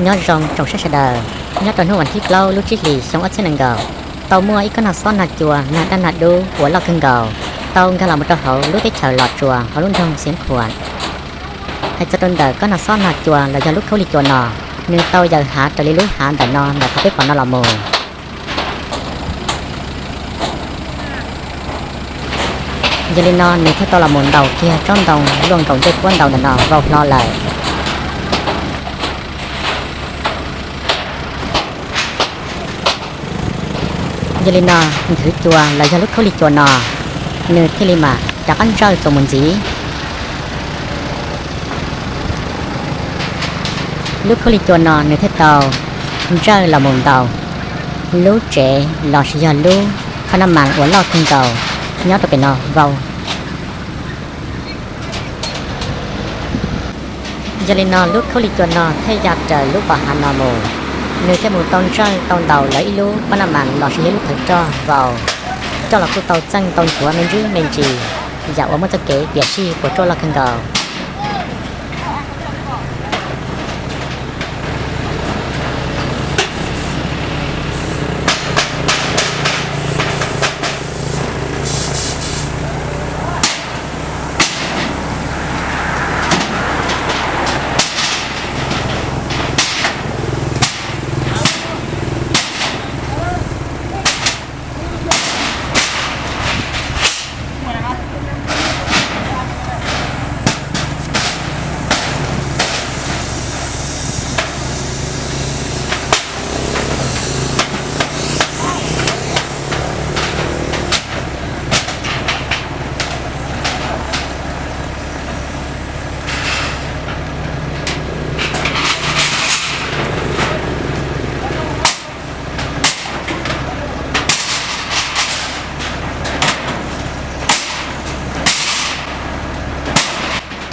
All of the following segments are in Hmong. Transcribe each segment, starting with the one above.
Nyob zoo tsoom saib sawv daws, nyob rau hnub vas thib plaub lub tsib hlis xyoo ob txhiab nees nkaum, tau muaj ib kob nag xob nag cua nag dab nag dub uas loj kawg nkaus tau nkag los mus rau hauv lub teb chaws Los Tsuas hauv lub nroog Xiav Khuam. Hais txog rau ntawm kob nag xob nag cua los yog lub khaub lig cua no, nws tau yaws hav raws li lub hav ntawm no ntawm qhov peb pom no los mus. Yog li no nws thiaj tau los mus ntaus kiag tsob ntoo luaj nkaus ncej puab ntau ntawm no vau hlo lawm. Yog li no, nthwv cua los yog lub khaub lig cua no, nws thiaj li mam rov qab ntsawj txuas mus ntxiv. Lub khaub lig cua no nws thiaj tau ntsawj los mus ntaus lub tsev los sis yog lub paj naj mas uas loj kawg nkaus nyob rau pem no vau. Yog li no lub khaub lig cua no thiaj ya raws lub vau hav no mus, nws thiaj mus tau ntsawj tau ntaus lawv ib lub paj naj mas los sis yog ib lub thawv roj vau. Coj los kuj tau txeej tau nchuav me ntsis me ntsis, yam uas muaj txoj kev piam sij puas tsuaj loj kawg nkaus.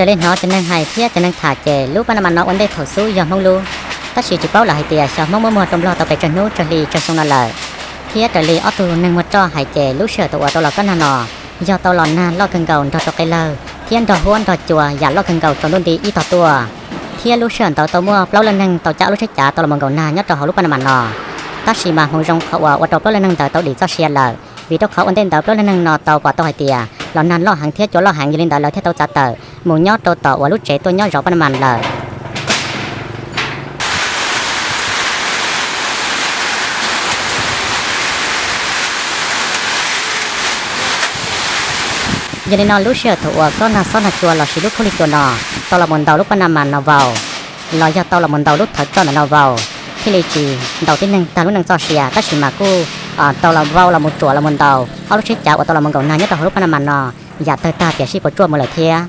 Raws li hnov cov neeg hais thiab cov neeg tham ces lub paj naj mas no ua ntej thaum xub yog Hmoob lub, tab sis tsis paub lawm hais tias xyov Hmoob muab muag rau Nplog tau pes tsawg hnub tsawg hli tsawg xyoo no lawm. Thiab raws li ob tug neeg muag roj hais ces lub sij hawm thaum uas tau los kob nag no yog tau los nag loj kawg nkaus nrog rau qe lawg thiab nrog huab nrog cua yam loj kawg nkaus rau ntuj nti ib tog tuaj. Thiab lub sij hawm ntawd tau muaj plaub leej neeg tau cav ob lub tsheb cav tau los mus nkaum nag nyob rau hauv lub paj naj mas no. Tab sis mas hmoov zoo qhov uas ua rau plaub leej neeg ntawd tau dim txoj sia lawm, vim rau qhov ua ntej ntawd plaub leej neeg no tau pom tau hais tias los nag loj heev thiab cua loj heev, yog li ntawd lawv thiaj tau txav tawm mus nyob rau tom uas lub tsev tuaj nyob zov paj naj mas lawm. Yog li no lub sij hawm thaum uas kob nag xob nag cua los sis lub khaub lig cua no tau los mus ntaus lub paj naj mas no vau, los yog tau los mus ntaus lub thawv roj ntawm no vau, thiaj li tsis ntaus tib neeg tag lub neej txoj sia, tab sis mas kuj tau los vau los mus ruam los mus ntaus ob lub tsheb cav uas tau los mus nkaum nag nyob rau hauv lub paj naj mas no yam tawg tag piam sij puas tsuaj mus lawm thiab.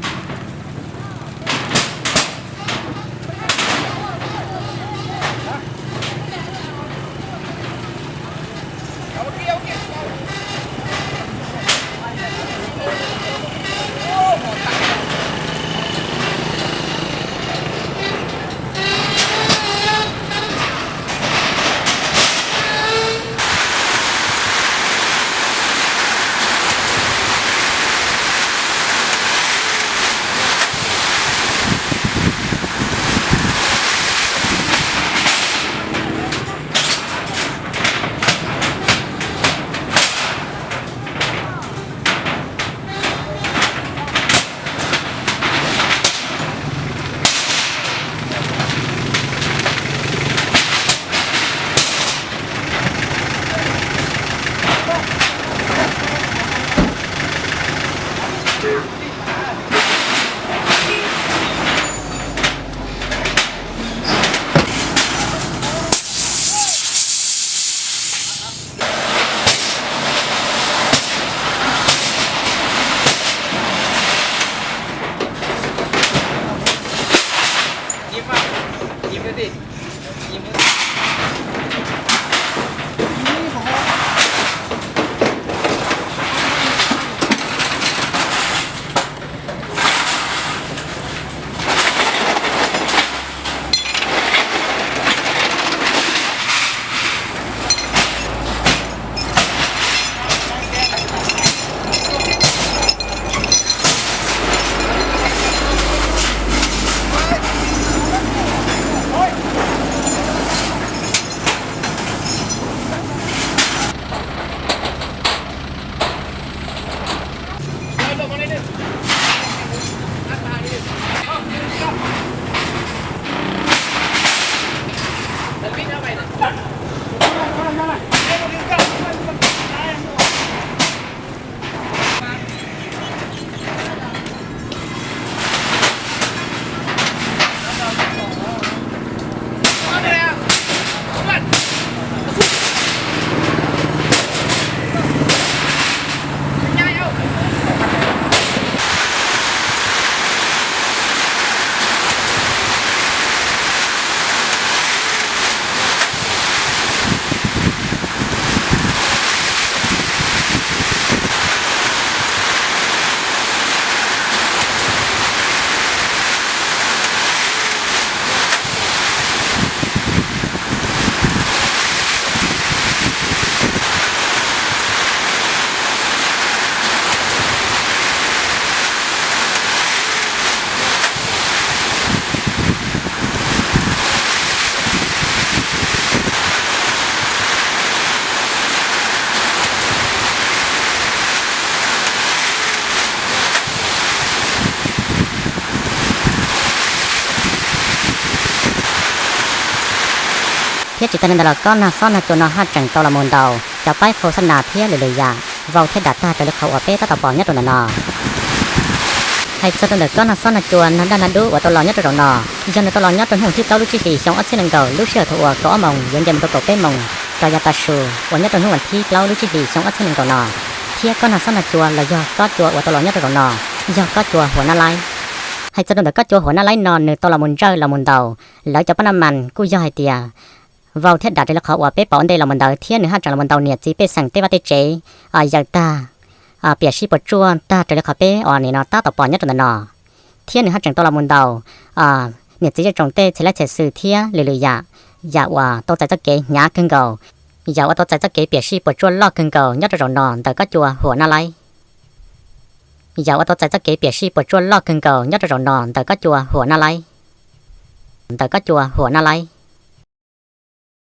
Thiab tsis tas li ntawd los kob nag xob nag cua no haj tseem tau los mus ntaus cov paib qhau xab nas thiab lwm lwm yam vau thiab dam tag raws li qhov uas peb tab tom pom nyob rau ntawm no. Hais txog rau ntawm kob nag xob nag cua nag daj nag dub uas tau los nyob rau zaum no, yog nws tau los nyob rau hnub thib plaub lub tsib hlis xyoo ob txhiab nees nkaum lub sij hawm thaum uas kaum ob moos yuav nce mus rau kaum peb moos rau yav tav su uas nyob rau hnub vas thib plaub lub tsib hlis xyoo ob txhiab nees nkaum no, thiab kob nag xob nag cua los yog kob cua uas tau los nyob rau zaum no yog kob cua Huam Nab Laib. Hais txog rau ntawm kob cua Huam Nab Laib no nws tau los mus ntsawj los mus ntaus lawv cov pab naj mas kuj yog hais tias vau thiab dam raws li qhov uas peb pom ua ntej los mus ntawd thiab nws haj tseem los mus ntaus niam txiv pej xeem tej vaj tej tsev yaws tag, piam sij puas tsuaj tag raws li qhov peb os nim no tab tom pom nyob rau ntawm no. Thiab nws haj tseem tau los mus ntaus niam txiv zej tsoom tej txhia laib txhia xwm thiab lwm lwm yam, yam uas tau txais txoj kev hnyav kawg nkaus, yam uas tau txais txoj kev piam sij puas tsuaj loj kawg nkaus nyob rau zaum no ntawm kob cua Huam Nab Laib. Yam uas tau txais txoj kev piam sij puas tsuaj loj kawg nkaus nyob rau zaum no ntawm kob cua Huam Nab Laib. Ntawm kob cua Huam Nab Laib.